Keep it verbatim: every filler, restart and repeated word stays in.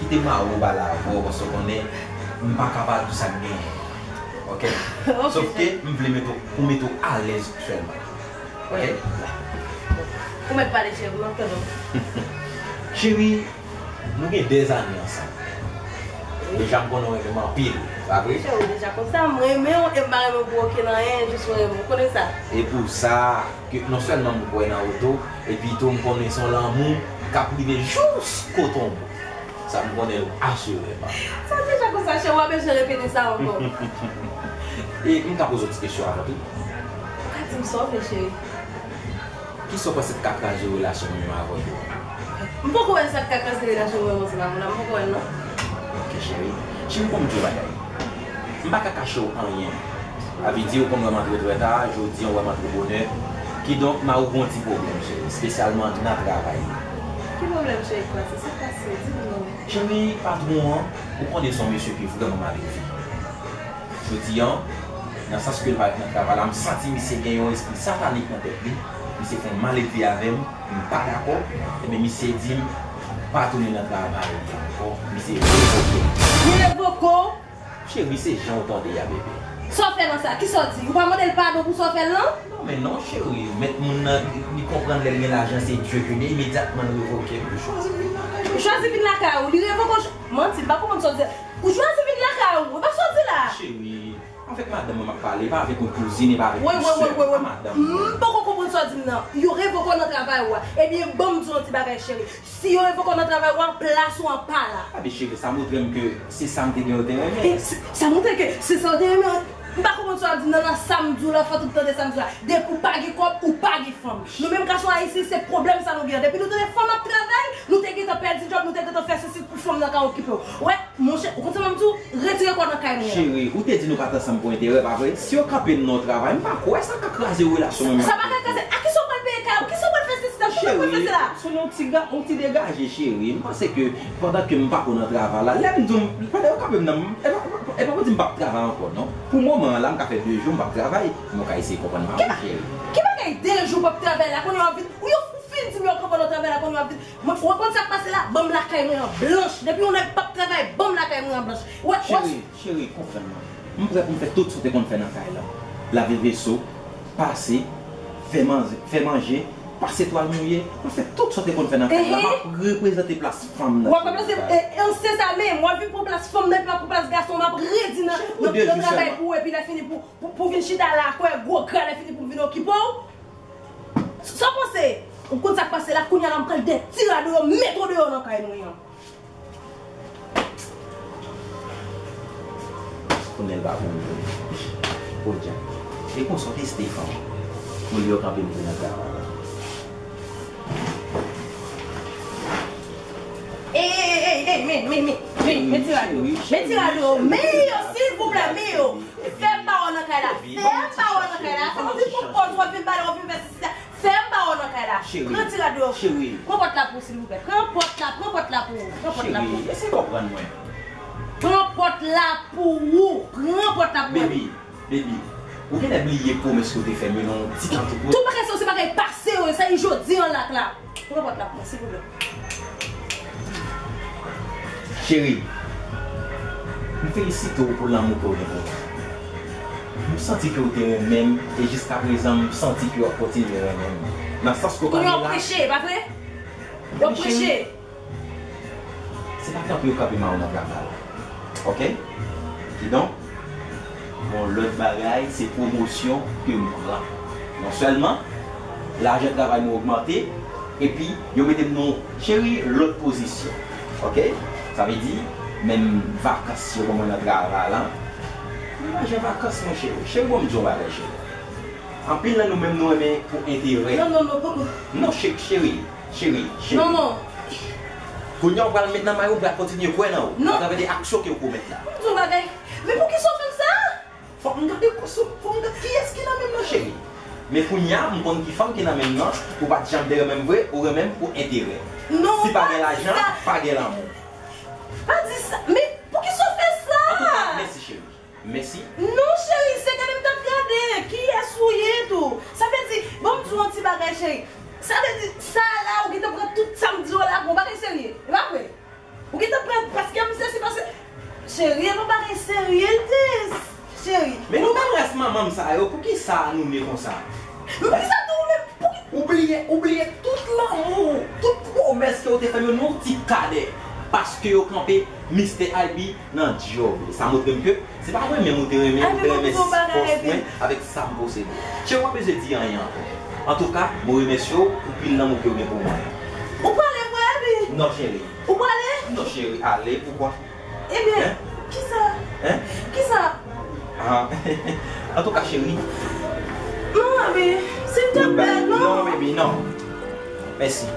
Te mare w pale avè w, paske w konnen m pa ka pale tout sa k genyen. Oke? Oke, sèl. Sof ke m vle mete w, pou mete w alèz sèlman. Oke? Ou mèt pale, cheri, m ap tande w. Cheri, nou gen dèzane ansanm. Wi. Deja m konnen w renmen m anpil, pa vre? Cheri, ou deja konn sa, m renmen w, e m pa renmen w pou okenn anyen, jis mwen renmen w, ou konnen sa. E pou sa, ke non sèlman m kwè nan ou tou, epi tou m konnen se yon lanmou k ap rive jous kote w. Sa m konnen l asireman. Sa deja konsa, cheri, w ap bezwen repete sa ankò. E m ka poze w ti kesyon avan tou? Ou ka di m sa w vle, cheri. Kisa w panse k ka kraze relasyon mwen menm avèk ou? M poko wè sa k ka kraze relasyon mwen menm ansanm avè w la, m poko wè l non. Ok, cheri. Cheri, ban m di w yon bagay. M pa ka kache w anyen. Sa vle di, ou konn wè m antre trè ta, jodi a w wè m antre bonè. Kidonk, m a ou gon ti pwoblèm, cheri, espesyalman nan travay la. Ki pwoblèm, cheri, k pase? Sa k pase? Di m non. Cheri, patwon an, ou konnen se yon mesye ki vrèman malelve. Jodi a, nan sans ke l parèt nan travay la, m santi misye gen yon espri satanik nan tèt li. Misye fè yon malelve avè m, m pa dakò. Ebyen, misye di m pa tounen nan travay li ankò. Misye revoke m. Li revoke w? Cheri, se jan w tande a, bebe. Sa w fè nan sa? Kisa w di? Ou pa mande l padon pou sa w fè l lan? Non, men non, cheri. Mèt moun nan, li konprann lè l gen lajan, se Dye ke li, imedyatman l revoke m. Li chwazi vin lakay mwen. Li chwazi vin lakay ou, li revoke w. Manti, m pa konprann sa w di. Ou chwazi vin lakay ou, e pa sa w di la. Cheri, avèk madanm mwen m ap pale, e pa avèk yon kouzin, e pa avèk yon sè, pa madanm mwen. M poko konprann sa w di m nan. Yo revoke w nan travay ou a. Ebyen, ban m di w yon ti bagay, cheri. Si yo revoke w nan travay ou a, plas ou an pa la. A, men cheri, sa montre m ke se sa m te gen yo te renmen. E, sa, sa montre ke se sa w te renmen. M pa konprann sa w ap di m nan, nan sa m di w la, fò tout tande sa m di w la. Depi w pa gen kòb, ou pa gen fanm. Nou menm gason ayisyen, se pwoblèm sa nou gen. Depi nou tande fanm ap travay, nou te gentan pèdi djòb, nou te gentan fè sesi pou fanm nan ka okipe w. Wè, monchè, ou konn sa m ap di w? Retire kò w nan kay mwen an. Cheri, ou te di nou pa t ansanm pou enterè, pa vre? Si yo kanpe m nan yon travay, m pa kwè sa ka kraze relasyon mwen menm. Sa pa ka kraze. A kisa w pral peye kay ou? Kisa w pral fè sesi la? Kisa w pral fè sela? Cheri, se yon ti ga-, yon ti degaje, cheri. M panse ke pandan ke m pa ko nan travay la, lè m di w, pandan yo kanpe m nan, e pa, e pa pou di m p ap travay ankò, non. Pou moman an la, m ka fè de jou m p ap travay, men w ka eseye konprann mwen, cheri. Ki bagay de jou w p ap travay la, kounye a w ap vin, ou yo fin di m yo kanpe w nan travay la, kounye a w ap vin. Mwen, ou konn sa k pase la? Ban m lakay mwen an blanch. Depi yon nèg p ap travay, ban m lakay mwen an blanch. Wè, wè. Cheri, cheri, konprann mwen. M prè pou m fè tout sa w te konn fè nan kay la. Lave veso, pase, fè manje, fè manje, pase twal mouye. M ap fè tout sa w te konn fè nan kay la. M ap reprezante plas fanm nan. W ap reprezante, e, e, se sa menm. W ap vin pran plas fanm nan, epi w ap pran plas gason. M ap redi nan, nan, nan travay pou ou, epi lè fini pou, pou, pou vin chita la, kwè gwo gra, lè fini pou m vin okipe w. Sa w panse? Ou konn sa k pase la, kounye a la m pral de ti rad ou yo, mete w deyò nan kay mwen an. Konnen l pa pou m vre. Podyab. E konsa w te Stefan. Moun yo kanpe m nan travay la. Ey, ey, ey, ey, ey, men, men, men, men, men ti rad yo. Men ti rad yo. Men yo, silvouplè, men yo. Fè m pa wè w nan kay la. Fè m pa wè w nan kay la. Fè m vin pran pòz, w ap vin pale, w ap vin fè sesi la. Fè m pa wè w nan kay la. Cheri. Pran ti rad yo. Cheri. Pran pòt la pou ou, silvouplè. Pran pòt la, pran pòt la pou ou. Pran pòt la pou ou. Cheri, eseye konprann mwen. Pran pòt la pou ou. Pran pòt la pou mwen. Baby, baby, ou genlè bliye pwomès ke w te fè m yo nan yon ti tan tou kout. Tout bagay sa yo se bagay pase yo, sa e jodi an la k la. Pran pòt la pou mwen, silvouplè. Cheri, m felisite w pou lanmou ke w gen pou mwen. M santi ke w te renmen m, e jiskaprezan, m santi ke w ap kontinye renmen m. Nan sans ke w pale la. Kounye a w ap preche, pa vre? W ap preche. Se pa kanpe yo kanpe m a w nan travay la. Oke? Kidonk, yon lòt bagay, se pwomosyon ke m pran. Non sèlman, lajan travay mwen ogmante, epi yo mete m nan, cheri, lòt pozisyon. Oke? Sa vle di, menm vakans yo ban mwen nan travay la, m pa jwenn vakans, monchè. Cheri, bon, m di w yon bagay, cheri. Anpil nan nou menm, nou renmen pou enterè. Non, non, non, poko. Non, che-, cheri. Cheri, cheri. Non, non. Kounye a w pral met nan may ou, w pral kontinye kwè nan ou. Non. Atravè de aksyon ke w komèt la. M di w bagay. Men poukisa w fè m sa? Fòk m gade kòs ou, fòk m gade kiyès ki nan men m nan, cheri. Men kounye a, m konn ki fanm ki nan men m nan, ou pa t janm te renmen m vre, ou renmen m pou enterè. Non, pa di sa. Si pa gen lajan, pa gen lanmou. Pa di sa. Men poukisa w fè sa? Antouka, mèsi, cheri. Mèsi. Non, cheri, se gade m t ap gade. Kiyès ou ye tou? Sa vle di, bon, m di w yon ti bagay, cheri. Sa vle di, sa la, ou gentan pran tout sa m di w la pou yon bagay serye. E pa vre? Ou gentan pran, pa, Cheri, e pa bagay serye l te ye, cheri. Men nou menm rès manman m sa yo, poukisa nou ne konsa? Men poukisa tou ou menm? Ou bliye, ou bliye tout lanmou, tout pwomès ke w te fè m yo nan yon ti kadè. Paske yo kanpe Mistè Albi nan djòb. Sa montre m ke se pa mwen menm ou te renmen, ou te renmen fòs mwen avèk sa m posede. Cheri, w pa bezwen di anyen ankò. Antouka, mwen remèsye w pou pil lanmou ke w gen pou mwen. Ou prale vre, Albi? Non, cheri. Ou prale? Non, cheri, ale, poukwa? Ebyen, kisa? Hein? Kisa? Ah. Antouka, cheri. Non, Albi, silteplè, non. Non, baby, non. Mèsi.